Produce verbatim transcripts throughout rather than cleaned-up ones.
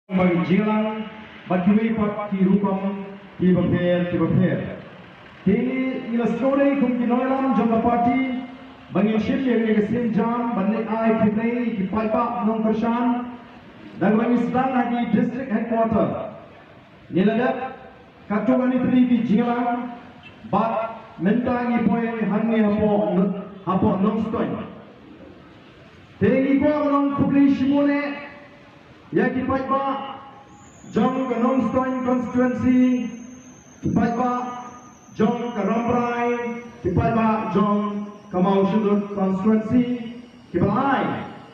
ba ki jingïalang bad kiwei pat ki rukom kiba pher kiba pher. Te ngi la sngewdei kum ki nongïalam jong ka party ba ngin shim ïa kane ka sienjam ban leit ai khublei ïa ki paidbah nongkyrshan da kaba ngi sdang ha ki district headquarter. Ngi la dep katto katne tylli ki jingïalang bad mynta ngi poi hangne hapoh, hapoh Nongstoiñ. Te ngi kwah ban ong khublei shibun eh ïa ki paidbah jong ka Nongstoiñ constituency, ki paidbah jong ka Rambrai, ki paidbah jong ka Mawshynrut constituency, kiba la ai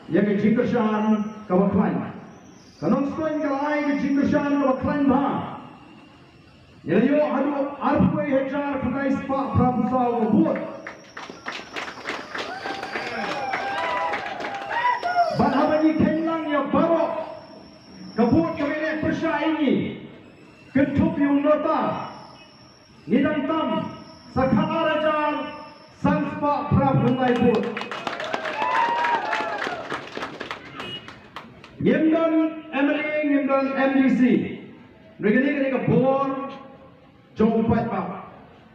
ïa ka jingkyrshan kaba khlaiñ. Ka Nongstoiñ ka la ai ka jingkyrshan kaba khlaiñ bha. Ngi la ïoh haduh arphew hajar khyndai spah phra phew saw ka vote. Bad haba ngi kheiñ lang ïa baroh ka vote kaba ngi pyrshah ïa ngi, kynthup ïa u nota, ngi dang tam sa khatar hajar san spah phra phew khyndai vote. Ngim don M L A, ngim don M D C. Hynrei kane, kane ka bor jong u paidbah.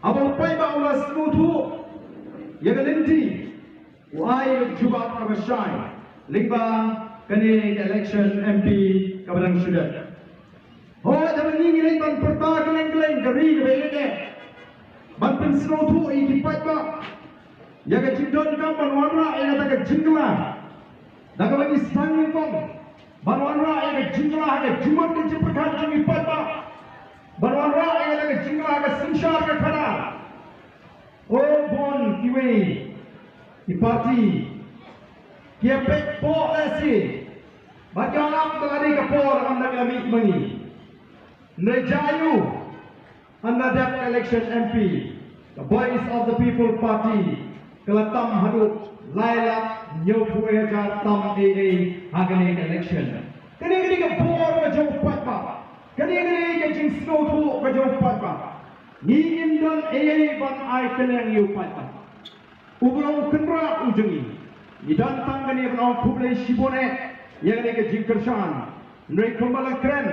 Haba u paidbah u la sngewthuh ïa ka lynti, u ai ïa ka jubab kaba shai lyngba kane ka election M P kaba dang shu dep. Hooid, haba ngi ngi leit ban pyrta kylleng kylleng ka ri kaba ïeit eh ban pynsngewthuh ïa ki paidbah ïa ka jingdonkam ban wanrah ïa kata ka jingkylla da kaba ngi sdang nyngkong ban wanrah ïa ka jingkylla ha ka jingmut ka jingpyrkhat jong ki paidbah, ban wanrah ïa kata ka jingkylla ha ka synshar ka khadar. O bun kiwei ki party ki ïa peit poh lehse bad ki ong ap ba la dei ka por, ynda ki la mih ma ngi. Hynrei jia aïu, ynda dep ka election M P, ka Voice of the People Party ka la tam haduh lai lak hynñiewphew hajar tam ei ei ha kane ka election. Kane ka dei ka bor ka jong u paidbah. Kane ka dei ka jingsngewthuh ka jong u paidbah. Ngi ngim don ei ei ban ai kylleng ïa u paidbah. U ba long u kynrad u jong ngi. Ngi don tang kane ban ong khublei shibun eh ïa kane ka jingkyrshan. Hynrei kumba la kren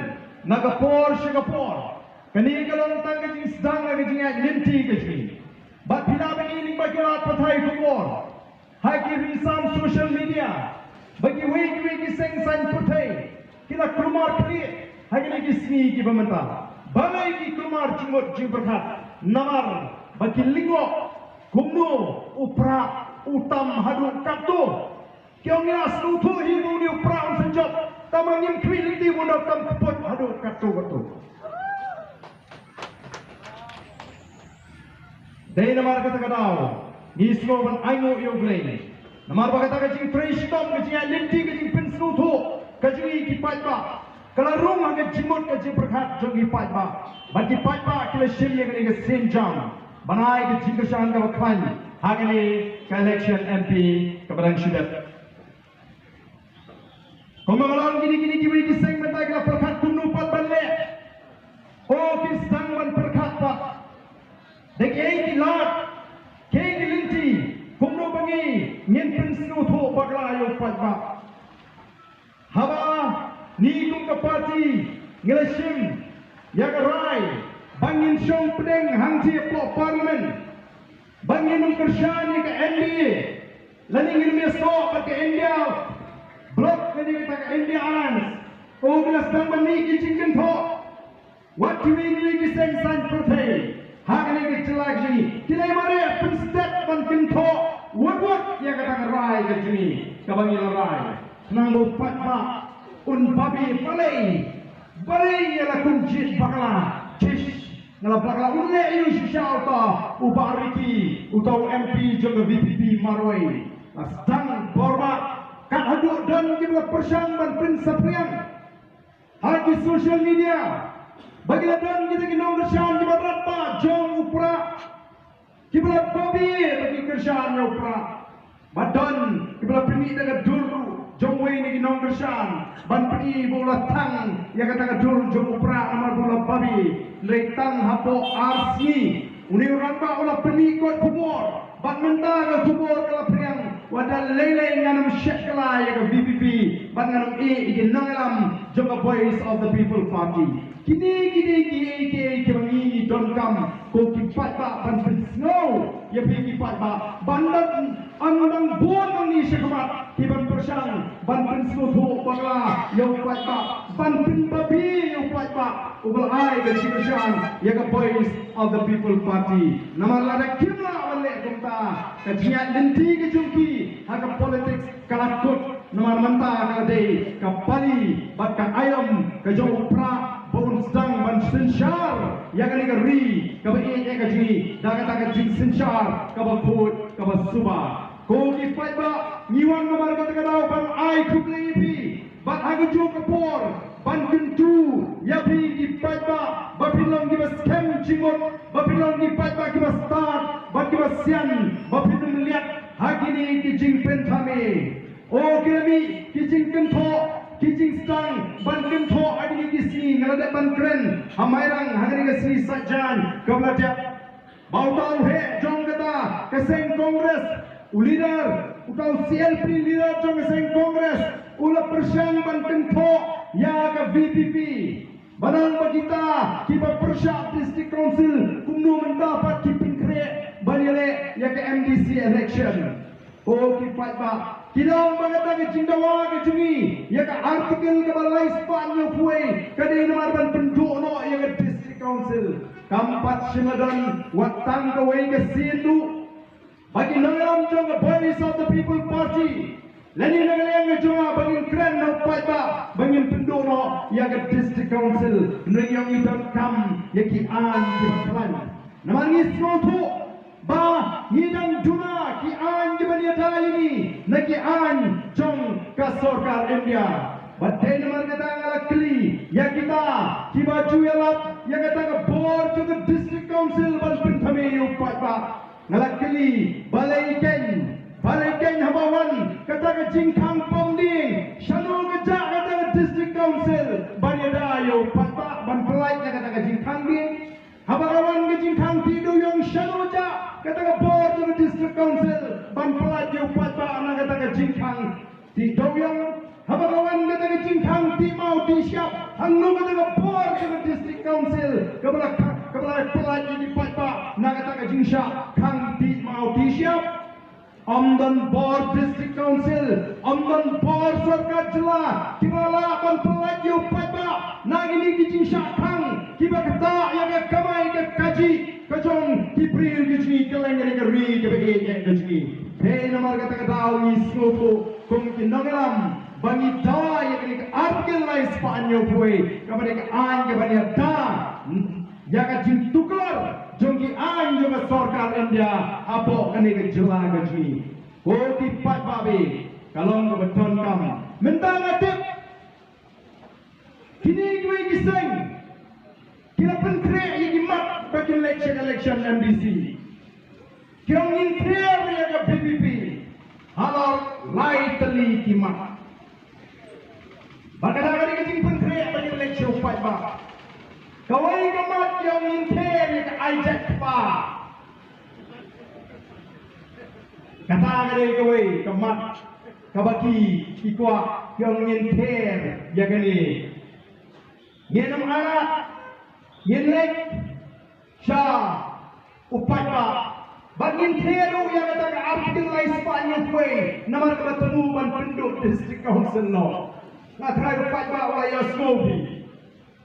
na ka por sha ka por, kane ka long tang ka jingsdang ka jingïaid lynti ka jong ngi. Bad phi lah ban i lyngba ki lad pathai khubor, ha ki rynsan social media, ba kiwei kiwei ki seng saiñ pyrthei ki la kulmar khlieh ha kine ki sngi kiba mynta. Balei ki kulmar jingmut jingpyrkhat? Namar ba ki lyngngoh kumno u Prah u tam haduh katto. Ki ong ngi la sngewthuh hi ba une u Prah un sa jop, tangba ngim khmih lynti ba un da tam kput haduh katto katto. Dei namar kata ka daw ngi sngew ban ainguh ïa U Blei. Namar ba kata ka jingtrei shitom, ka jingïaid lynti, ka jingpynsngewthuh ka jong ngi ki paidbah ka la rung ha ka jingmut ka jingpyrkhat jong ki paidbah. Bad ki paidbah ki la shim ïa kane ka sienjam ban ai ka jingkyrshan kaba khlaiñ ha kane ka election M P kaba dang shu dep. Kumba nga la ong, kine kine kiwei ki seng mynta ki la pyrkhat kumno pat ban leh. O, ki sdang ban pyrkhat pat da kiei ki lad, kiei ki lynti, kumno ba ngi ngin pynsngewthuh bakla ïa u paidbah. Haba ngi kum ka party ngi la shim ïa ka rai ba ngin shong pdeng hangtei hapoh Parliament, ba ngin ym kyrshan ïa ka N D A lane ngin ym ïasoh bad ka India Bloc lane kata ka India Alliance. O, ki la sdang ban mih ki jingkynthoh. Wat kiwei kiwei ki seng saiñ pyrthei ha kane ka jylla ka jong ngi ki la mareh pynstet ban kynthoh wut wut ïa kata ka rai ka jong ngi kaba ngi la rai. Khnang ba u paidbah un babe, balei, balei ïa la kum jied bakla. Shish, nga la bakla, un leh aïu shisha uta u Bah Ricky, uta u M P jong ka V P P marwei. La sdang borbah, kat haduh don kiba la pyrshang ban pynsaphriang ha ki social media ba ki la don kita ki nongkyrshan kiba radbah jong u Prah, kiba la babe ba ki kyrshan ïa u Prah. Ba don kiba la pynmih da ka dur jong uwei na ki nongkyrshan ban pyni ba u la thang ïa kata ka dur jong u Prah namar ba u la babe. Hynrei tang hapoh ar sngi une u rangbah u la pynmih kot khubor, bad mynta ka khubor ka la phriang Wat da lei lei ngan ym shah kylla ïa ka V P P bad ngan ym ïeh ïa ki nongïalam jong ka Voice of the People Party. Kine ki dei kiei kiei kiba ngi ngi donkam ko ki paidbah ban pynsngew ïa phi ki paidbah ban da ym dang bun nangne shakhmat ki ban pyrshang ban pynsngewthuh bakla ïa u paidbah, ban pynbabe ïa u paidbah uba la ai ka jingkyrshan ïa ka Voice of the People Party. Namar lada kim lah ban leh kumta, ka jingïaid lynti ka jong ki ha ka politics ka la kut. Namar mynta ka la dei ka pali bad ka aïom ka jong u prah ba un sdang ban synshar ïa kane ka ri kaba ïeit ïa ka jong ngi da kata ka jingsynshar kaba khuid kaba suba. Ko ki paidbah, ngi wan namar kata ka daw ban ai khublei ïa phi bad ha kajuh ka por ban kyntu ïa phi ki paidbah ba phin long kiba skhem jingmut, ba phin long ki paidbah kiba stad bad kiba sian, ba phin ym liat ha kine ki jingpynthame. O ki la mih ki jingkynthoh, ki jingsdang ban kynthoh ha kine ki sngi. Nga la dep ban kren ha Mairang ha kane ka sngi Saitjaiñ kaba la dep, ba uta u heh jong kata ka seng Congress, u leader, uta u C L P leader jong ka seng Congress, u la pyrshang ban kynthoh ïa ka V P P. Ba nang ba kita kiba pyrshah District Council kumno mynta pat ki pynkhreh ban ïaleh ïa ka M D C election. Ko ki paidbah, ki la ong ba kata ka jingdawa ka jong ngi ïa ka Article kaba lai spah hynñiewphew wei ka dei namar ban pynduh noh ïa ka District Council. Kam pat shym la don wat tang kawei ka sien duh ba ki nongïalam jong ka Voice of the People Party lane na ka liang ka jong nga ba ngin kren na u paidbah ba ngin pynduh noh ïa ka District Council. Ngi ong ngi donkam ïa ki aiñ kiba khlaiñ. Namar ngi sngewthuh ba ngi dang duna ki aiñ kiban ïada ïa ngi na ki aiñ jong ka sorkar India. Bad dei namar kata nga la kylli ïa kita kiba ju ïalap ïa kata ka bor jong ka District Council ban pynthame ïa u paidbah. Nga la kylli, balei keiñ, balei keiñ haba wan kata ka jingkhang pom dieng, shano ka jah kata ka District Council ban ïada ïa u paidbah ban pyllait ïa kata ka jingkhang dieng? Haba ka wan ka jingkhang tih dewiong, shano jah kata ka bor jong ka District Council ban pyllait ïa u paidbah na kata ka jingkhang tih dewiong? Haba ka wan kata ka jingkhang tih maw tih shyiap, hangno kata ka bor jong ka District Council kaba la kha-, kaba la pyllait ïa ki paidbah na kata ka jingshah khang tih maw tih shyiap? Ym don bor District Council, ym don bor sorkar jylla kiba lah ban pyllait ïa u paidbah na kine ki jingshah khang kiba ktah ïa ka kamai ka kajih ka jong ki briew ka jong ngi, kylleng ka ri kaba ïeit ka jong ngi. Dei namar kata ka daw ngi sngewthuh kum ki nongïalam ba ngi dawa ïa kane ka Article lai spah hynñiewphew wei kaba dei ka aiñ kaban ïada ïa ka jingtuklar jong ki aiñ jong ka sorkar India hapoh kane ka jylla ka jong ngi. Ko ki paidbah, ka long kaba donkam. Mynta nga tip kine kiwei ki seng ki la pynkhreh ïa ki mat ba kin leit sha ka election M D C. Ki ong ngin ther ïa ka V P P halor lai tylli ki mat. Bad kata ka dei ka jingpynkhreh ba kin leit sha u paidbah. Kawei ka mat ki ong ngin ther ïa ka ai jait kpa. Kata ka dei kawei ka mat kaba ki, ki kwah, ki ong ngin ther ïa kane. Ngin ym ailad, ngin leit sha u paidbah. Bad ngin ther ruh ïa kata ka Article lai spah hynñiewphew wei namar kaba thmu ban pynduh District Council noh. Nga tharai u paidbah u la ïohsngew phi.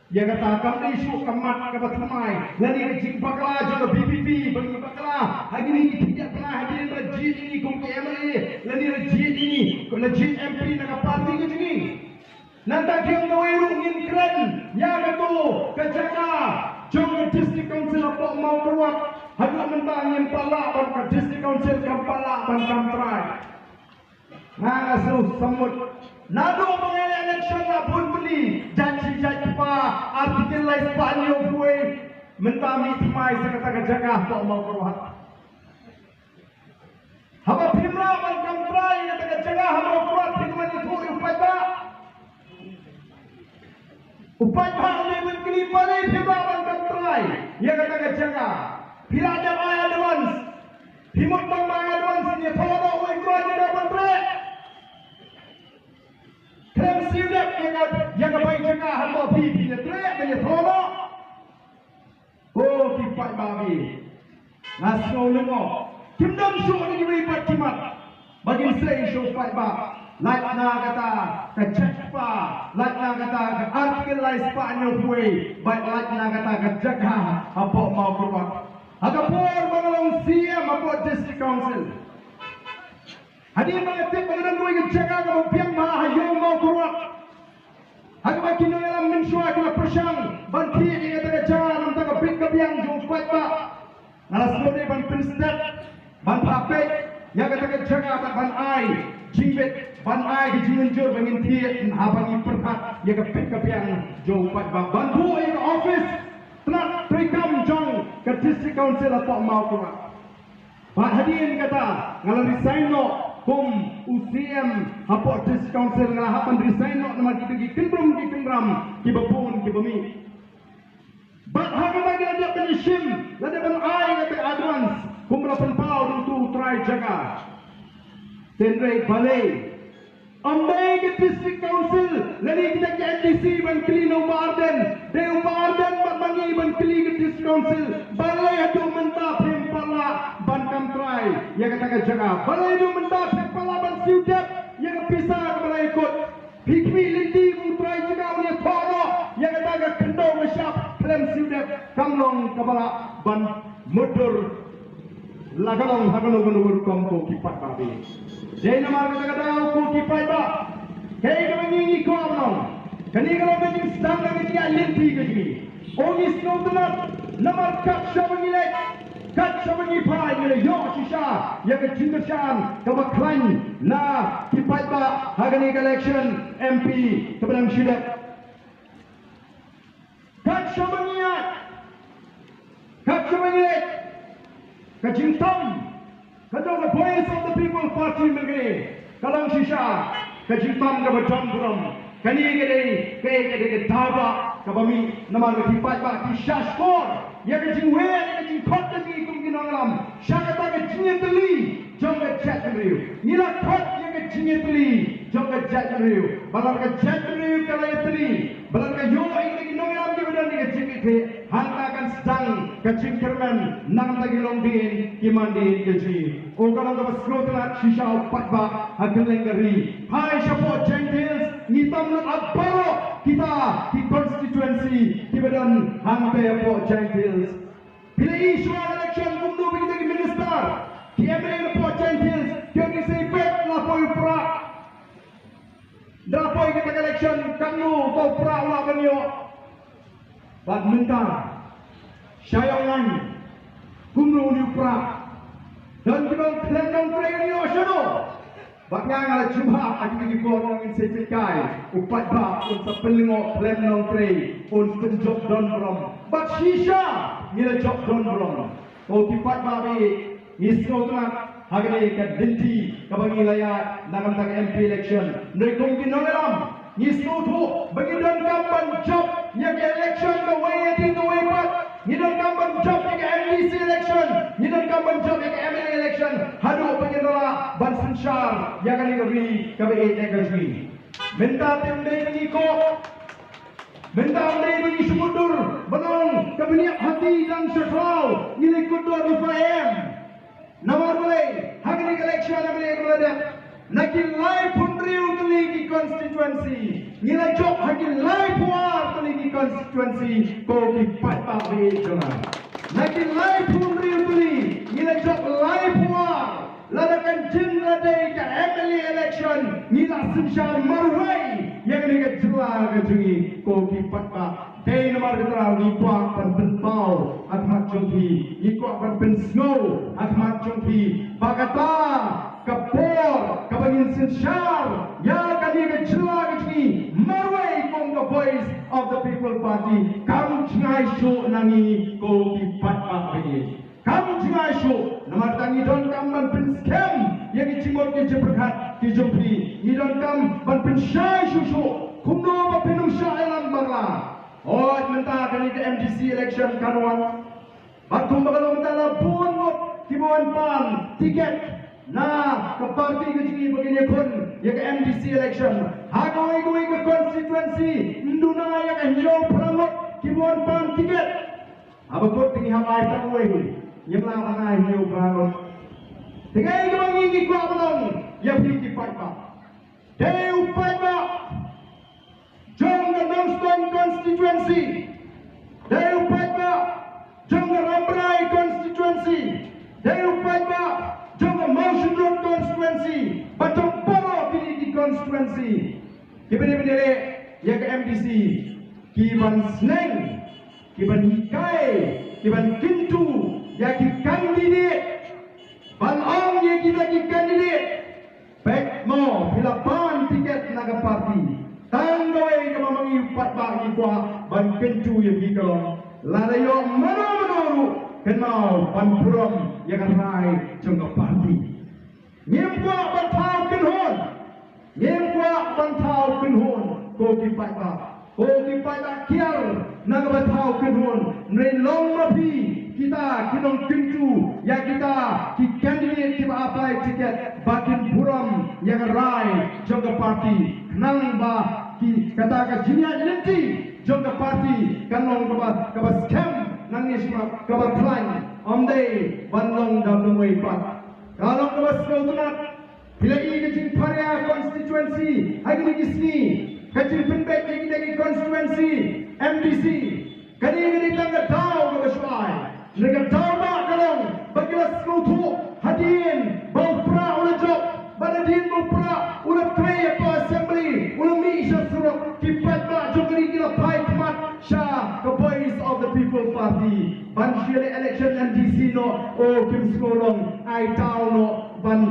Ïa kata kam dei shuh ka mat kaba thymmai lane ka jingbakla jong ka V P P ba ngi bakla ha kine ki thikna, ha kine ba la jied ïa ngi kum ki M L A lane la jied ïa ngi, la jied M P na ka party ka jong ngi. Nangta ki ong kawei ruh ngin kren ïa kato ka jaka jong ka District Council hapoh Mawkyrwat. Haduh mynta ngim pat lah ban, ka District Council kam pat lah ban kam trai. Nga nga sngewsih samut. Naduh ba ngi leh election la bun bynta jait shi jait kpa, Article lai spah hynñiewphew wei. Mynta mih thymmai sa kata ka jaka hapoh Mawkyrwat. Haba phim lah ban kam trai ïa kata ka jaka ha Mawkyrwat, phi dei ban ïathuh ïa u paidbah. U paidbah u dei ban kylli, balei phim lah ban kam trai ïa kata ka jaka? Phi la dep ai advance. Phi mut tang ban ai advance, ïathuh noh uei u trai jaka ban Dep ïa ka, ïa ka bai jaka ha, mo phi phi ïa treh ban ïa thoh noh. O ki paidbah phi, nga sngew lyngngoh. Kim don shuh na kiwei pat ki mat ba kin sei sha u paidbah. Lait na kata ka jait kpa, lait na kata ka Article lai spah hynñiew phew wei, bad lait na kata ka jaka hapoh Mawkyrwat. Ha ka por ba nga long C M hapoh District Council, hadien ba nga tip ba nga don kawei ka jaka kaba biang bha ha ïew Mawkyrwat, ha kaba ki nongïalam mynshuwa ki la pyrshang ban thied ïa kata ka jaka namar ka bit ka biang jong u paidbah, nga la sngewdei ban pynstet, ban phah peit ïa kata ka jaka bad ban ai jingbit, ban ai ka jingmynjur ba ngin thied haba ngi pyrkhat ïa ka bit ka biang jong u paidbah, ban buh ïa ka office tnat treikam jong ka District Council hapoh Mawkyrwat. Bad hadien kata nga la resign noh kum u C M hapoh District Council, nga la hap ban resign noh namar kita ki kyndrum ki kyndram kiba bun kiba mih. Bad ha kaba ngi la dep ban ïashim, la dep ban ai kata ka advance kum ba la pynpaw da uto u trai jaka. Hynrei balei Ym dei ka District Council lane kita ki M D C ban kylli na u Bah Ardent. Dei u Bah Ardent bad ma ngi ban kylli ka District Council. Balei haduh mynta phim pat lah ban kam trai ïa kata ka jaka? Balei haduh mynta phim pat lah ban siew dep ïa ka pisa kaba la ïakut? Phi khmih lynti ba u trai jaka un ïathoh noh ïa kata ka khyndew ka shyiap khlem siew dep, kam long kaba lah ban mutdur la ka long ha kano kano ka rukom, ko ki paidbah. Dei namar kata ka daw, ko ki paidbah, kaei kaba ngi ngi kwah ban ong, kane ka long ka jingsdang ka jingïaid lynti ka jong ngi. O ngi sngewtynnat namar kat shaba ngi leit, kat shaba ngi phai, ngi la ïoh shisha ïa ka jingkyrshan kaba khlaiñ na ki paidbah ha kane ka election M P kaba dang shu dep. Kat shaba ngi ïaid, kat shaba ngi leit, ka jingtam ka jong ka Voice of the People Party mynta ka long shisha ka jingtam kaba don burom. Kane ka dei, ka dei, ka dei ka daw ba kaba mih namar ba ki paidbah ki sha shkor ïa ka jingweh, ïa ka jingkhot ka jong ngi kum ki nongïalam sha kata ka jingïatylli jong ka jaitbynriew. Ngi la khot ïa ka jingïatylli jong ka jaitbynriew. Ba la ka jaitbynriew ka la ïatylli, ba la ka ïoh ïa ki nongïalam kiba don ïa ka jingkitkhlieh, hangta kan sdang ka jingkyrmen na ka bynta ki longdien ki mandien ka jong ngi. O ka long kaba sngewtynnat shisha u paidbah ha kylleng ka ri. Phai shapoh Jaintia Hills, ngi tam lut ha baroh kita ki constituency kiba don hangta hapoh Jaintia Hills. Phi la ïohi shuwa election kumno ba kita ki minister, ki M L A na poh Jaintia Hills, ki ong ki sa peit la poi u prah. Da poi kita ki election, katno uto u prah u lah ban ïoh. Bad mynta, sha ïong ngan, kumno une u prah. Don kiba ong khlem nongtrei un ïoh shano. Bad nga nga la jubab ha kine ki por, ngin sa peit kai, u paidbah un sa pynlyngngoh khlem nongtrei, un pynjop don burom. Bad shisha ngi la jop don burom. Ko ki paidbah, ngi sngewtynnat ha kane ka lynti kaba ngi la ïaid na ka bynta ka M P election. Hynrei kum ki nongïalam, ngi sngewthuh ba ngi donkam ban jop ïa ka election kawei ïa kawei pat. Ngi donkam ban jop ïa ka M D C election, ngi donkam ban jop ïa ka M L A election haduh ba ngin lah ban synshar ïa kane ka ri kaba ïeit ka jong ngi. Mynta te ym dei ba ngi koh, mynta ym dei ba ngi shu mutdur ban ong ka bniat hati dang sha khlaw, ngi leit kut dor ruh fa em. Namar balei? Ha kane ka election, ha kane ka election, na ki laiphew hynriew tylli ki constituency ngi la jop ha ki laiphew ar tylli ki constituency, ko ki paidbah ba ïeit jong nga. Na ki laiphew hynriew tylli ngi la jop laiphew ar. Lada kan jin la dei ka M L A election, ngi la synshar marwei ïa kane ka jylla ka jong ngi, ko ki paidbah. Dei namar kata ngi kwah ban pynpaw ha khmat jong phi, ngi kwah ban pynsngew ha khmat jong phi ba kata ka por kaba ngin synshar ïa kane ka jylla ka jong ngi marwei kum ka Voice of the People Party kam jngai shuh na ngi, ko ki paidbah ba ïeit. Kam jngai shuh, namar ta ngi donkam ban pynskhem ïa ki jingmut ki jingpyrkhat ki jong phi. Ngi donkam ban pynshai shuh shuh kumno ba phin ym shah ïalam bakla. Hooid, mynta kane ka M D C election kan wan. Bad kumba ka long mynta la bun ngut kiba wan pan tiket. Na ka party ka jong ngi ba kin ïakhun ïa ka M D C election ha kawei kawei ka constituency, ym duna ïa ka hynñiew phra ngut kiba wan pan ticket. Haba kut te ngi hap ai tang uwei, ngim lah ban ai hynñiew phra ngut. Te kaei kaba ngi ngi kwah ban ong ïa phi ki paidbah? Dei u paidbah jong ka Nongstoiñ constituency, dei u paidbah jong ka Rambrai constituency, dei u paidbah jong ka Mawshynrut constituency, bad jong baroh kine ki constituency kiba dei ban ïaleh ïa ka M D C, ki ban sneng, ki ban hikai, ki ban kyntu ïa ki candidate, ban ong ïa kita ki candidate, peit mo, phi la pan ticket na ka party. Tang kawei kaba ma ngi u paidbah ngi kwah ban kyntu ïa phi ka long, lada ïoh mano mano ruh, kynmaw ban burom ïa ka rai jong ka party. Ngim kwah ban thaw kynhun. Ngim kwah ban thaw kynhun, ko ki paidbah. Ko ki paidbah kiar na kaba thaw kynhun. Hynrei long ma phi kita ki nongkyntu ïa kita ki candidate kiba apply ticket ba kin burom ïa ka rai jong ka party. Khnang ba ki kata ka jingïaid lynti jong ka party kan long kaba, kaba skhem nangne shakhmat, kaba khlaiñ. Ym dei ban long da kumwei pat. Ka long kaba sngewtynnat. Phi la i ka jingpharia constituency ha kine ki sngi, ka jingpynbeit ïa kine ki constituency M D C. Kane ka dei tang ka daw kaba shu ai. Hynrei ka daw ba ka long ba ki la sngewthuh hadien ba u Prah u la jop, bad hadien ba u Prah u la trei hapoh assembly, u la mih sha surok, ki paidbah jong ka ri ki la phai khmat sha ka Voice of the People Party ban shu ïaleh election M D C noh. O, kim sngewlong, ai daw noh ban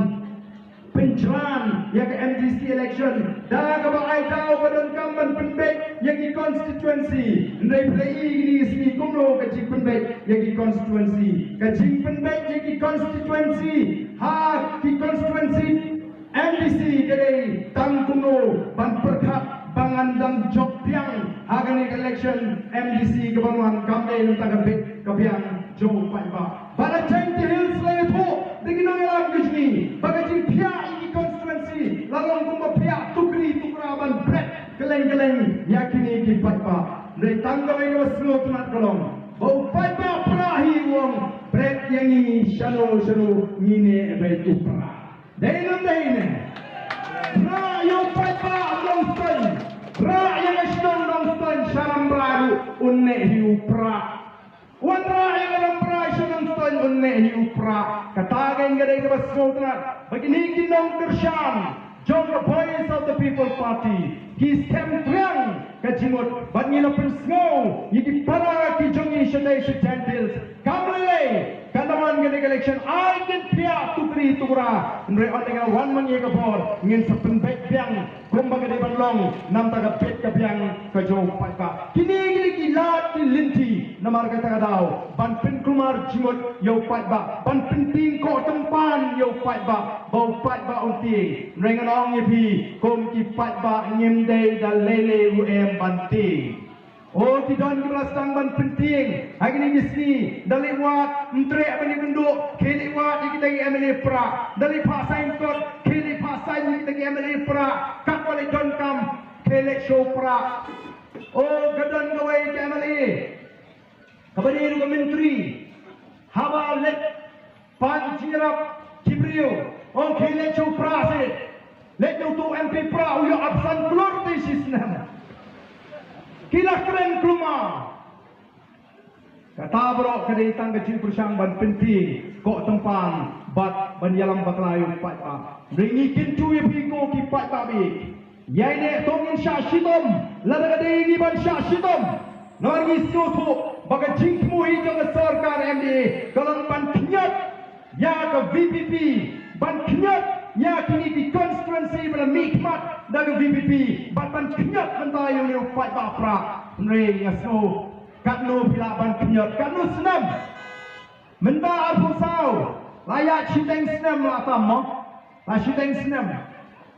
pynjlan ïa ka M D C election da kaba ai daw ba donkam ban pynbeit ïa ki constituency. Hynrei phi la i kine ki sngi kumno ka jingpynbeit ïa ki constituency. Ka jingpynbeit ïa ki constituency ha ki constituency M D C ka dei tang kumno ban pyrkhat ba ngan dang jop biang ha kane ka election M D C kaban wan, kam dei na ka bynta ka bit ka biang jong u paidbah. Bad ha Jaintia Hills la ïathuh da ki nongïalam ka jong ngi ba ka jingphiah ïa ki constituency la long kumba phiah tukri tukra ban bret kylleng kylleng ïa kine ki paidbah. Hynrei tang kawei kaba sngewtynnat ka long ba u paidbah Prah hi u ong, bret ïa ngi shano shano, ngi neh beit u Prah. Dei ne ym dei ne? Prah ïa u paidbah Nongstoiñ, Prah ïa ka shnong Nongstoiñ, sha Rambrai ruh un neh hi u Prah. Wanrah ïa ka Rambrai sha Nongstoiñ un neh hi u Prah. Kata kein ka dei kaba sngewtynnat ba kine ki nongkyrshan jong ka Voice of the People Party ki skhem triang ka jingmut, bad ngi la pynsngew ïa ki para ki jong ngi shatei sha Jaintia Hills. Kam lei lei, kan da wan kane ka election ai kin phiah tukri tukra. Hynrei ynda ka la wan ma ngi ka bor, ngin sa pynbeit biang kumba ka dei ban long na ka bynta ka bit ka biang ka jong u paidbah. Kine ki dei ki lad ki lynti namar kata ka daw ban pynkulmar jingmut ïa u paidbah, ban pyntieng koh tympan ïa u paidbah ba u paidbah un tieng. Hynrei ngan ong ïa phi, kum ki paidbah ngim dei da lei lei ruh em ban tieng. O, ki don kiba la sdang ban pyntieng ha kine ki sngi. Da leit wad, ym treh ban ïakynduh, khie leit wad ïa kita ki M L A Prah. Da leit phah saiñ kot, khie leit phah saiñ ïa kita ki M L A Prah. Katba leit donkam, khie leit sha u Prah. O, ka don kawei ka M L A kaba dei ruh ka myntri, haba leit pan jingïarap ki briew, ong khie leit sha u Prah seh. Leit na uto u M P Prah, u ïoh arphew san klur te shi snem. Ki la kren kulmar. Kata baroh ka dei tang ka jingpyrshang ban pyntieng koh tympan bad ban ïalam bakla ïa u paidbah. Hynrei ngi kyntu ïa phi ko ki paidbah, bad ïa ine to ngin shah shitom, lada ka dei ngi ban shah shitom. Namar ngi sngewthuh ba ka jingthmu hi jong ka sorkar M D A ka long ban khñiot ïa ka V P P, ban khñiot ïa kine ki constituency ba la mihkhmat da ka V P P, bad ban khñiot mynta ïa une u paidbah Prah. Hynrei nga sngew katno phi lah ban khñiot, katno snem. Mynta arphew saw, la ïaid shiteng snem la tam mo. La shiteng snem.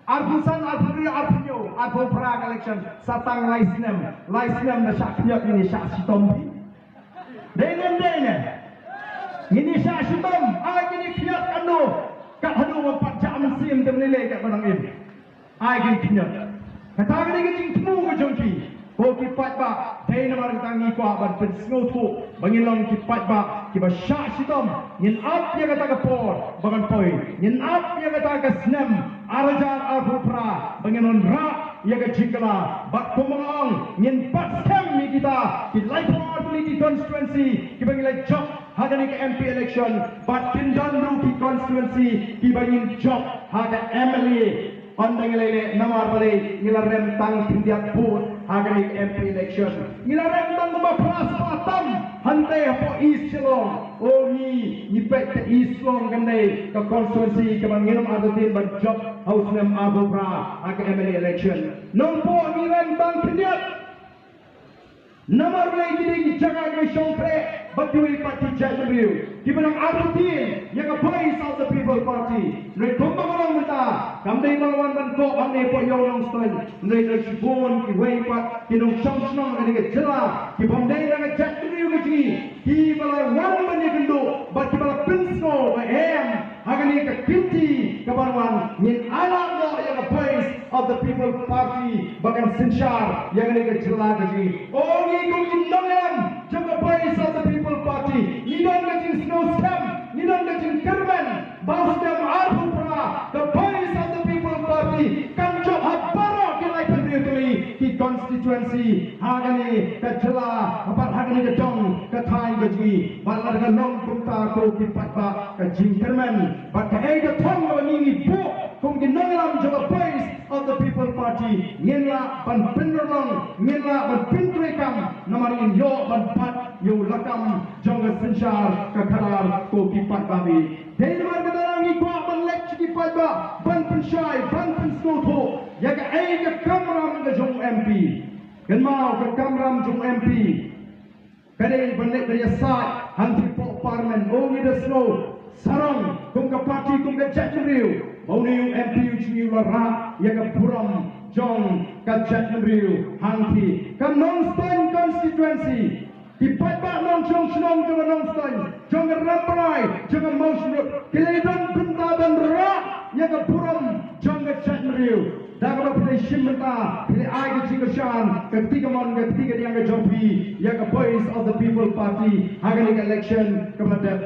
Arphew san, arphew hynriew, arphew hynñiew, arphew phra ka election, sa tang lai snem. Lai snem da shah khñiot, ngin ïa shah shitom phi. Dei ne ym dei ne? Ngin ïa shah shitom, ai ngin ïa khñiot katno? Kat haduh Wan pat jam siem dem lele ka manang im. Ai kin khyndiat. Kata ka dei ka jingthmu ka jong ki. Ko ki paidbah, dei namar kata ngi kwah ban pynsngewthuh ba ngin long ki paidbah kiba shah shitom, ngin ap ïa kata ka por ba kan poi, ngin ap ïa kata ka snem ar hajar arphew phra ba ngin wanrah ïa ka jingkylla. Bad kumba nga ong, ngin pat skhem ïa kita ki laiphew ar tylli ki constituency kiba ngi la jop ha kane ka M P election, bad kin don ruh ki constituency kiba ngin jop ha ka M L A. Ynda ngi la leh namar balei? Ngi la rem tang khyndiat vote ha kane ka M P election. Ngi la rem tang kumba phra spah tam hangtei hapoh East Shillong. O ngi, ngi peit ka East Shillong kan dei ka constituency kaba ngin ym artatien ban jop ha u snem arphew phra ha ka M L A election. Nongpoh ngi rem tang khyndiat. Namar balei? Ki dei ki jaka kiba shongkhreh bad kiwei pat ki jaitbynriew kiba nang artatien ïa ka Voice of the People Party. Hynrei kumba nga ong mynta, kam dei ba la wan ban koh hangne hapoh Ïew Nongstoiñ. Hynrei don shibun kiwei pat ki nongshong shnong ha kane ka jylla kibym dei na ka jaitbynriew ka jong ngi, kiba la wan ban ïakynduh bad kiba la pynsngew ba em, ha kane ka kynti kaban wan, ngin ailad noh ïa ka Voice of the People Party ba kan synshar ïa kane ka jylla ka jong ngi. O ngi kum ki nongïalam jong ka Voice of the People Party, ngi don ka jingsngewskhem, ngi don ka jingkyrmen ba u snem arphew phra ka Voice of the People Party kan jop ha baroh ki laiphew hynriew tylli ki constituency ha kane ka jylla bad ha kane ka dong ka thaiñ ka jong ngi. Bad lada ka long kumta, ko ki paidbah, ka jingkyrmen bad kaei ka thong kaba ngi ngi buh kum ki nongïalam jong ka Voice of the People Party, ngin lah ban pynurlong, ngin lah ban pyntreikam, namar ngin ïoh ban bat ïa u lakam jong ka synshar ka khadar, ko ki paidbah. Dei namar kata ngi kwah ban leit sha ki paidbah ban pynshai, ban pynsngewthuh ïa kaei ka kamram ka jong u M P. Kynmaw, ka kamram jong u M P ka dei ban leit ban ïasaid hangtei hapoh Parliament. O ngi da sngew sarong kum ka party, kum ka jaitbynriew, ba une u M P u jong ngi u la rah ïa ka burom jong ka jaitbynriew hangtei ka Nongstoiñ constituency. Ki paidbah nongshong shnong jong ka Nongstoiñ, jong ka Rambrai, jong ka Mawshynrut, ki la ïadon bynta ban rah ïa ka burom jong ka jaitbynriew. Da kaba phi la shim bynta, phi la ai ka jingkyrshan, ka kti kamon, ka kti kadiang ka jong phi ïa ka Voice of the People Party ha kane ka election kaba la dep.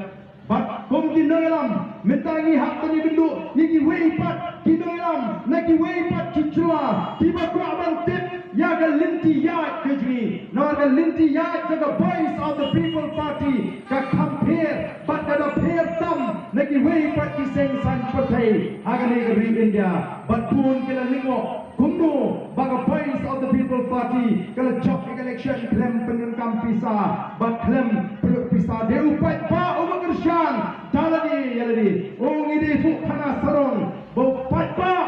Bad kum ki nongïalam, mynta ngi hap ban ïakynduh ïa kiwei pat ki nongïalam na kiwei pat ki jylla kiba kwah ban tip ïa ka lynti ïaid ka jong ngi. Namar ka lynti ïaid jong ka Voice of the People Party ka kham pher bad ka da pher tam na kiwei pat ki seng saiñ pyrthei ha kane ka ri India. Bad bun ki la lyngngoh kumno ba ka Voice of the People Party ka la jop ïa ka election khlem pyndonkam pisa bad khlem pynlut pisa. Dei u paidbah uba kyrshan da lade ïa lade. O ngi dei thuh khana sarong ba u paidbah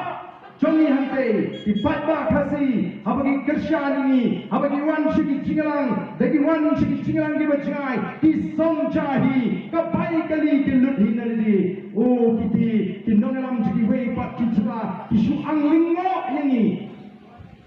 jong ngi hangtei, ki paidbah Khasi, haba ki kyrshan ïa ngi, haba ki wan sha ki jingïalang, da ki wan sha ki jingïalang kiba jngai, ki song ja hi, ka bai kali ki lut hi na lade. O kiti ki nongïalam jong kiwei pat ki jylla ki shu ang lyngngoh ïa ngi.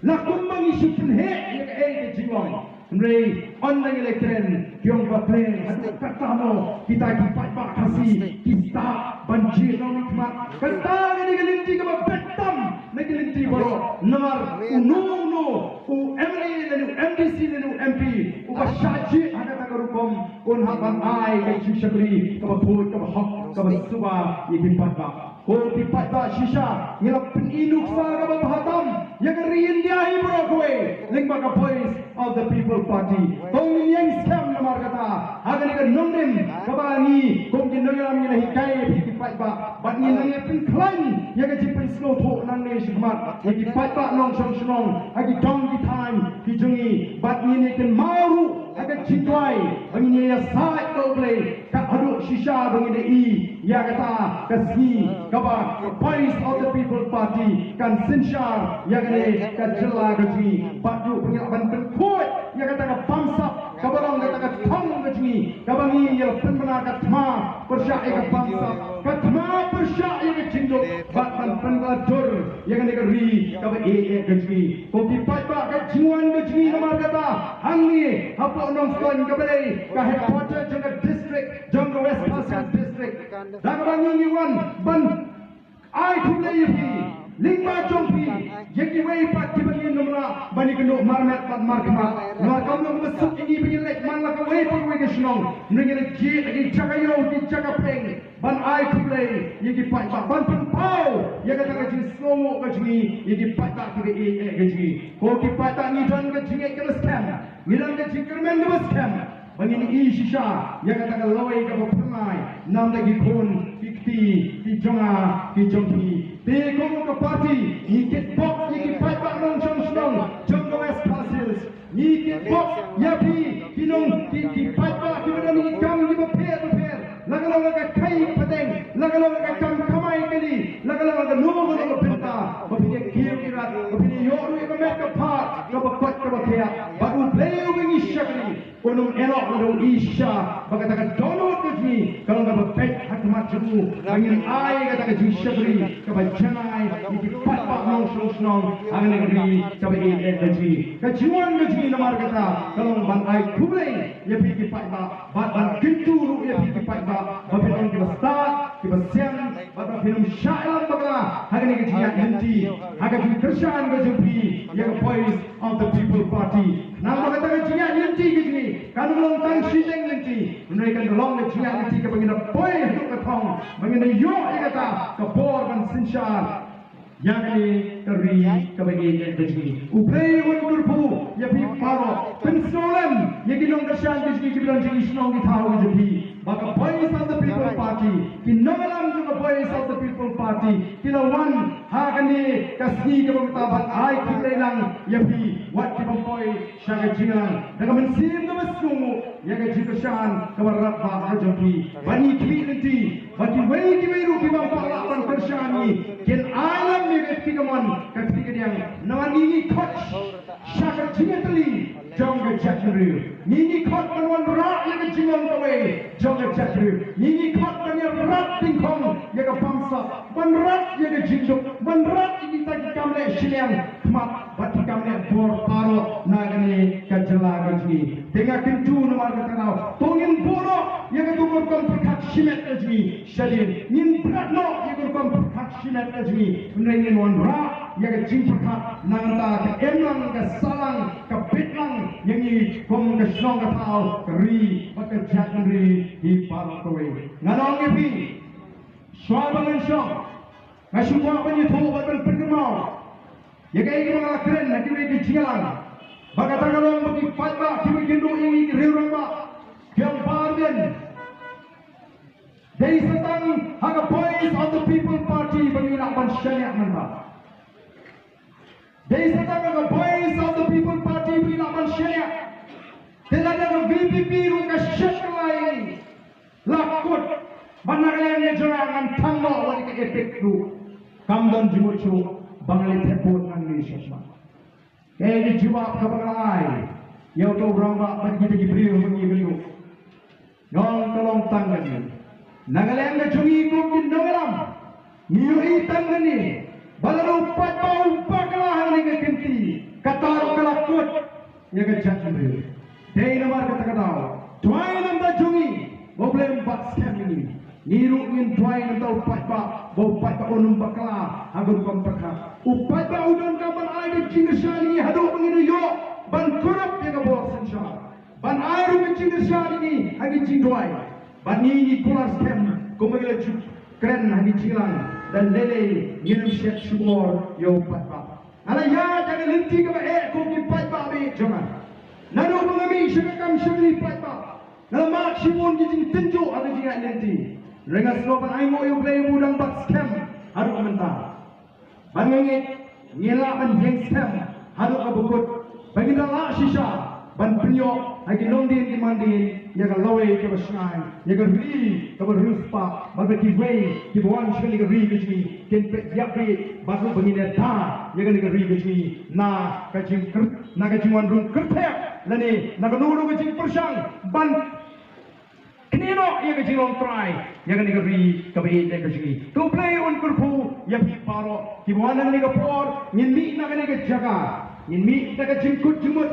La kumba ngi shu pynheh ïa kaei ka jinglong. Hynrei ynda ngi la kren, ki ong ba pyrshah haduh katta mo kita ki paidbah Khasi ki stad ban jied nongmihkhmat. Kata ka dei ka lynti kaba beit tam na ki lynti baroh. Namar uno uno u M L A lane u M D C lane u M P uba shah jied ha kata ka rukom un hap ban ai ka jingshakri kaba khuid, kaba hok, kaba suba ïa ki paidbah. Ko ki paidbah, shisha ngi la pyni nuksa kaba bha tam ïa ka ri India hi baroh kawei lyngba ka Voice of the People Party. To ngin ïeng skhem namar kata ha kane ka nongrim kaba ngi kum ki nongïalam ngi la hikai ïa phi ki paidbah, bad ngin nang ïa pynkhlaiñ ïa ka jingpynsngewthuh nangne shakhmat ïa ki paidbah nongshong shnong ha ki dong ki thaiñ ki jong ngi, bad ngin ïa kynmaw ruh ha ka jingduwai ba ngin ïa ïasaid da U Blei kat haduh shisha ba ngin ïa i ïa kata ka sngi kaba ka Voice of the People Party kan synshar ïa kane ka jylla ka jong ngi. Bad ruh ba ngin lah ban pynkhuid ïa kata ka bamsap kaba long kata ka thong ka jong ngi, kaba ngi ïa la pynbna ka thma pyrshah ïa ka bamsap, ka thma pyrshah ïa ka jingduk, bad ban pynbna dur ïa kane ka ri kaba eh eh ka jong ngi. Ko ki paidbah, ka jingwan ka jong ngi namar kata hangne hapoh Nongstoiñ kaba dei ka headquarter jong ka district, jong ka West Khasi District, da kaba ngi ngi wan ban Ai khublei ïa phi lyngba jong phi ïa kiwei pat kiba ngin ym lah ban ïakynduh marmet bad markhmat. Namar kam long ba suk ïa ngi ba ngin leit man la kawei pa kawei ka shnong. Ngin ïa jied ha ki jaka ïew ki jaka pdeng ban ai khublei ïa ki paidbah, ban pynpaw ïa kata ka jingsngewnguh ka jong ngi ïa ki paidbah kiba ïeit eh ka jong ngi. Ko ki paidbah, ngi don ka jingngeit kaba skhem, ngi don ka jingkyrmen kaba skhem ba ngin ïohi shisha ïa kata ka lawei kaba phyrnai na bynta ki khun ki kti ki jong nga ki jong phi. Te kum ka party ngi kitbok ïa ki paidbah nongshong shnong jong ka West Khasi Hills. Ngi kitbok ïa phi ki nong ki, ki paidbah kiba don ki kam kiba pher bapher, la ka long ka khaii pateng, la ka long ka kam kamai kali, la ka long kano kano ka bynta, ba phin ïa kiew kiew rat, ba phin ïa ïoh ruh ïa ka met ka phad kaba koit kaba khiah. Bad U Blei uba ngi shakri un ym ïehnoh lada u ïohi shisha ba kata ka dohnud ka jong ngi ka long kaba beit ha khmat jong u, ba ngin ai kata ka jingshakri kaba janai ïa ki paidbah nongshong shnong ha kane ka ri kaba ïeit eh ka jong ngi. Ka jingwan ka jong ngi namar kata ka long ban ai khublei ïa phi ki paidbah bad ban kyntu ruh ïa phi ki paidbah ba phin long kiba stad kiba sian bad ba phin ym shah ïalam bakla ha kane ka jingïaid lynti, ha ka jingkyrshan ka jong phi ïa ka Voice of the People Party. Namar kata ka jingïaid lynti ka jong ngi kan ym long tang shiteng lynti, hynrei kan long ka jingïaid lynti kaba ngin da poi haduh ka thong, ba ngin da ïoh ïa kata ka bor ban synshar ïa kane ka ri kaba ïeit ka jong ngi. U Blei un kyrkhu ïa phi baroh. Pynsngewlem ïa ki nongkyrshan ka jong ngi kiba don jong ki shnong ki thaw ka jong phi ba ka Voice of the People Party, ki nongïalam jong ka Voice of the People Party ki la wan ha kane ka sngi kaba mynta ban ai khublei lang ïa phi wat ki bym poi sha ka jingïalang da ka mynsiem kaba sngewnguh ïa ka jingkyrshan kaba radbah ka jong phi. Ba ngi khmih lynti ba kiwei kiwei ruh ki bym pat lah ban kyrshan ngi kin ai lang ïa ka kti kamon ka kti kadiang. Namar ngi ngi khot sha ka jingïatylli jong ka jaitbynriew. Ngi ngi khot ban wanrah ïa ka jinglong kawei jong ka jaitbynriew. Ngi ngi khot ban ïarap dyngkhong ïa ka bamsap, ban rat ïa ka jingduk, ban rat ïa kita ki kam leh shiliang khmat bad ki kam leh bor baroh na kane ka jylla ka jong ngi. Te nga kyntu namar kata ka daw to ngin buh noh ïa kata ka rukom pyrkhat shimet ka jong ngi shadien, ngin bret noh ïa ka rukom pyrkhat shimet ka jong ngi, hynrei ngin wanrah ïa ka jingpyrkhat nangta ka imlang ka sahlang ka bitlang ïa ngi kum ka shnong ka thaw, ka ri bad ka jaitbynriew hi baroh kawei. Nga ong ïa phi, shuwa ba ngan shong, nga shu kwah ban ïathuh bad ban pynkynmaw ïa kaei kaba nga la kren ha kiwei ki jingïalang, ba kata ka long ba ki paidbah kiba kynduh ïa ngi ki riew rangbah ki ong ba ardien dei sa tang ha ka Voice of the People Party ba ngi lah ban shaniah mynta. Dei sa tang ha ka Voice of the People Party ba ngi lah ban shaniah. Te lada ka V P P ruh ka shet kylla ïa ngi, la kut ba na ka liang ka jong nga ngan thang noh wat ïa ka EPIC ruh, kam don jingmut shuh ba ngan leit thep vote ngan leit shet ma. Kaei ka jubab kaba nga ai ïa uto u rangbah bad kita ki briew ba ngi ïakynduh? Nga ong ka long tang kane. Na ka liang ka jong ngi kum ki nongïalam, ngi ïohi tang kane ba lada u paidbah u bakla ha kane ka kynti, kata ruh ka la kut ïa ka jaitbynriew. Dei namar kata ka daw, duwai na ka bynta jong ngi ba U Blei un bat skhem ïa ngi. Ngi ruh ngin duwai na ka bynta u paidbah ba u paidbah un ym bakla ha ka rukom pyrkhat. U paidbah u donkam ban ai ka jingkyrshan ïa ngi haduh ba ngin ïoh ban kurup ïa ka bor synshar. Ban ai ruh ka jingkyrshan ïa ngi ha ki jingduwai. Bad ngi ngi kular skhem kumba ngi la ju kren ha ki jingïalang, da lei lei ngin ym shet shukor ïa u paidbah. Nga la ïaid ha ka lynti kaba eh ko ki paidbah ba ïeit jong nga. Naduh ba nga mih sha ka kam shakri paidbah, nga la mad shibun ki jingtynjuh ha ka jingïaid lynti. Hynrei nga sngewbha ban ainguh ïa U Blei ba u dang bat skhem haduh mynta. Bad nga ngeit ngin lah ban ïeng skhem haduh kaba kut ba ngin da lah shisha ban pynïoh ha ki longdien ki mandien ïa ka lawei kaba shngaiñ, ïa ka ri kaba riewspah, bad ba kiwei kiba wan sha kane ka ri ka jong ngi kin peit ïapeit, bad ruh ba ngin ïada ïa kane ka ri ka jong ngi na ka jingkyr-, na ka jingwan rung kyrthep lane na kano kano ka jingpyrshang ban kynnoh ïa ka jinglong trai ïa kane ka ri kaba ïeit ka jong ngi. To U Blei un kyrkhu ïa phi baroh kiba wan ha kane ka por. Ngin mih na kane ka jaka, ngin mih da ka jingkut jingmut,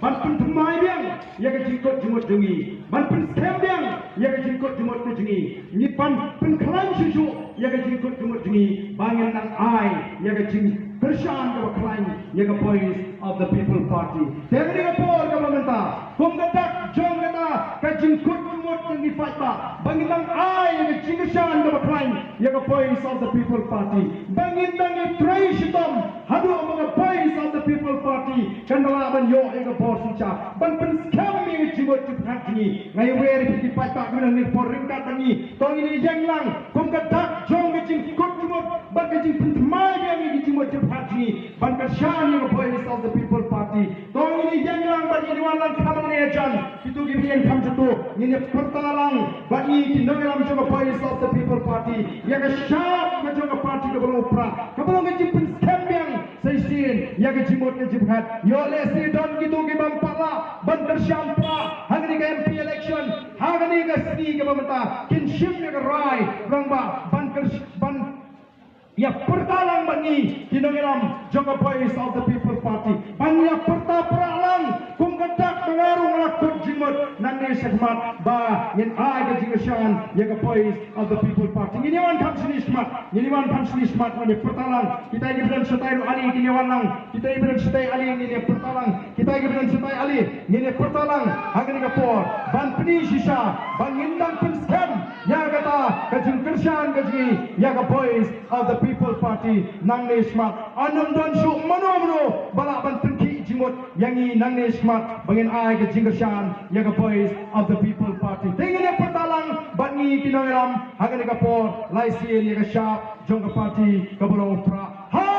Ban pynthymmai biang ïa ka jingkut jingmut jong ngi, ban pynskhem biang ïa ka jingkut jingmut ka jong ngi, ngi ban pynkhlaiñ shuh shuh ïa ka jingkut jingmut jong ngi, ba ngin nang ai ïa ka jingkyrshan kaba khlaiñ ïa ka Voice of the People Party. Te ha kane ka por kaba mynta, kum ka dak jong kata ka jingkut jingmut jong ngi paidbah, ba ngin nang ai ïa ka jingkyrshan kaba khlaiñ ïa ka Voice of the People Party, ba ngin nang ïatrei shitom haduh ba ka Voice of the People Party kan da lah ban ïoh ïa ka bor synshar ban pynskhem ïa ka jingmut jingpyrkhat jong ngi. Nga ïawer ïa phi ki paidbah, kane ka por ryngkat bad ngi, to ngin ïeng lang kum ka dak jong ka jingkut jingmut bad ka jingpynthymmai biang ïa ka jingmut jingpyrkhat jong ngi ban kyrshan ïa ka Voice of the People Party. To ngin ïeng lang bad ngin wan lang kham hangne hajan, kito kiba ïeng kham sha to, ngin ïa pyrta lang bad ngi ki nongïalam jong ka Voice of the People Party ïa ka shap ka jong ka party kaba long u prah, kaba long ka jingpynskhem biang sa shisien ïa ka jingmut ka jingpyrkhat. Ïoh lehse don kito ki bym pat lah ban kyrshan prah ha kane ka M P election ha kane ka sngi kaba mynta, kin shim ïa ka rai rangbah ban kyrsh-, ban ïa pyrta lang bad ngi ki nongïalam jong ka Voice of the People Party, ban ïa pyrta prah lang kum ka dak ba nga ruh nga la kut jingmut nangne shakhmat, ba ngin ai ka jingkyrshan ïa ka Voice of the People Party. Ngin ïa wan kham shini shakhmat, ngin ïa wan kham shini shakhmat, ngin ïa pyrta lang. Kita kiba don shatai ruh ale kin ïa wan lang, kita kiba don shatai ale ngin ïa pyrta lang, kita kiba don shatai ale ngin ïa pyrta lang ha kane ka por ban pyni shisha ba ngin dang pynskhem ïa kata ka jingkyrshan ka jong ngi ïa ka Voice of the People Party nangne shakhmat. Ym don shuh mano mano ba lah ban pynkhih jingmut ïa ngi nangne shakhmat ba ngin ai ka jingkyrshan ïa ka Voice of the People Party. Te ngin ïa pyrta lang bad ngi ki nongïalam ha kane ka por, lai sien ïa ka shap jong ka party kaba long u prah. Ha